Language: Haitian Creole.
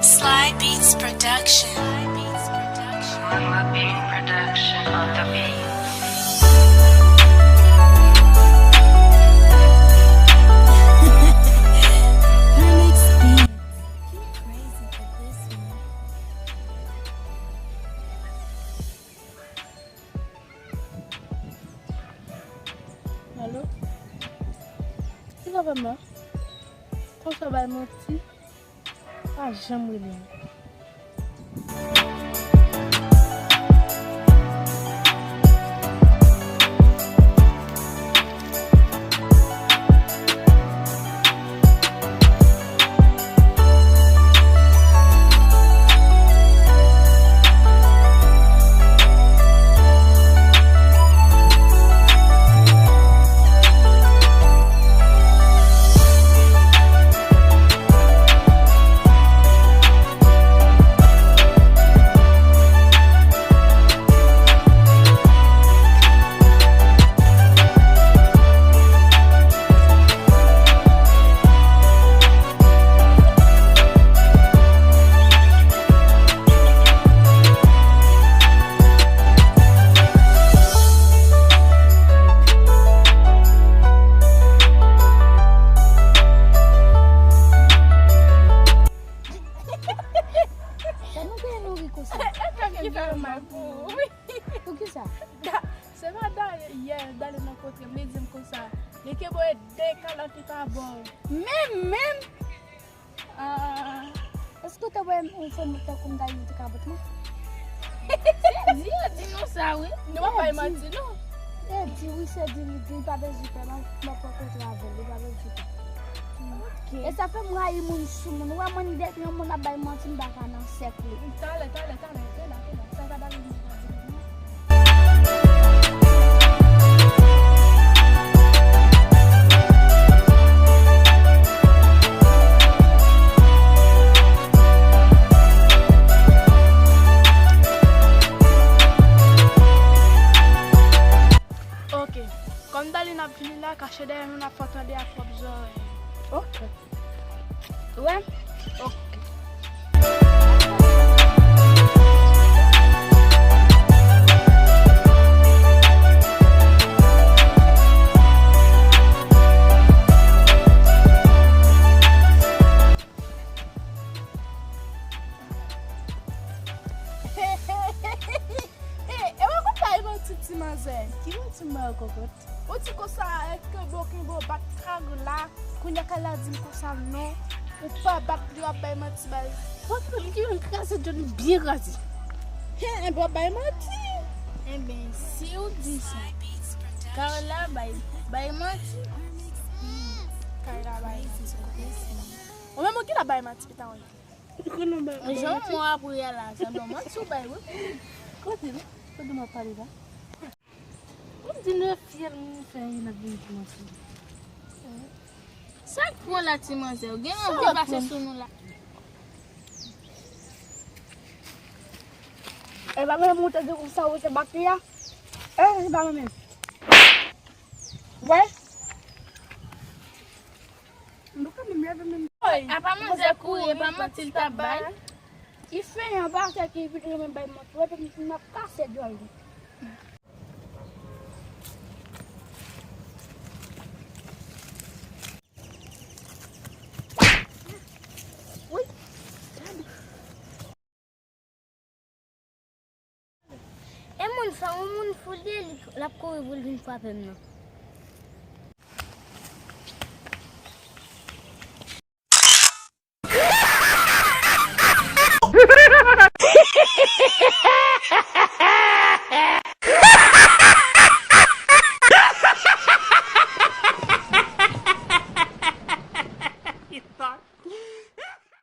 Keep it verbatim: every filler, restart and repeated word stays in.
Sly Beats Production. Sly Beats Production. Sly Beats Production on the beat. Remix Beats. You crazy for this one. Alo? Ki sa fè m la? Konsa bay manti. Pa janm rele m. Sa nou fè nou ri konsa? E fè m ki fè m mal pou ou, wi. Poukisa? Da-, se pa Dale, yè, Dale nan kontre m, li di m konsa. Li kenbe w e de kala ki pa bon. Menm, menm? Ah. Èske w te wè yon fanm tankou m Dale te ka bat mwen? Se di, yo di nou sa, wi. Nou pa bay manti, non. E di wi, se di li, di li pa bezwen pè, m ap, m ap rankontre avè l, li pa bezwen pè. Ok. E sa fè m rayi moun sou moun. Ou wè moun, depi yon moun ap bay manti, m pa ka nan sèk li. Talè, talè, talè, talè, talè. Sa pa bay manti. Ok. Kòm Dale n ap vini la, kache dèyè nou, n ap fè w tande ak pwòp zòrèy. Ok. Wè? Ok. E, e pa konn bay manti, ti manzè. Ki manti m ba yo, kòkòt? Ou di konsa, e, kenbe w, kenbe w, bat kag la. Kounye a kala di m konsa non. Ou pa bat li, w ap bay manti, bay. Kòkòt, li menm kraze, Johnny byen kraze. Hen, enben w ap bay manti. Enben, si w di sa, Carla bay, bay manti. Hmm, Carla bay manti, kote sa? Ou menm ou ki la bay manti, pita wè. Jan mò apre a la, sa bon, manti w bay, wi. Kote nou? Kote nou ap pale la? Ou di nou e fyèl nou fè, n ap vin pou manti. Sa k pran la, ti manzè? Ou gen anvi pase sou nou la? E pa menm ou te di konsa, ou se bak li a? E, e pa menm. Wè? Nou ka menm leve menm. Apa manzè kouri, e pa manti l t ap bay? Li fenyan, pa se ki vin renmen bay manti. Wè, depi m ap kase dyòl li. Wi. E moun sa, yon moun fou li ye, li, l ap kouri pou l vin frape m nan.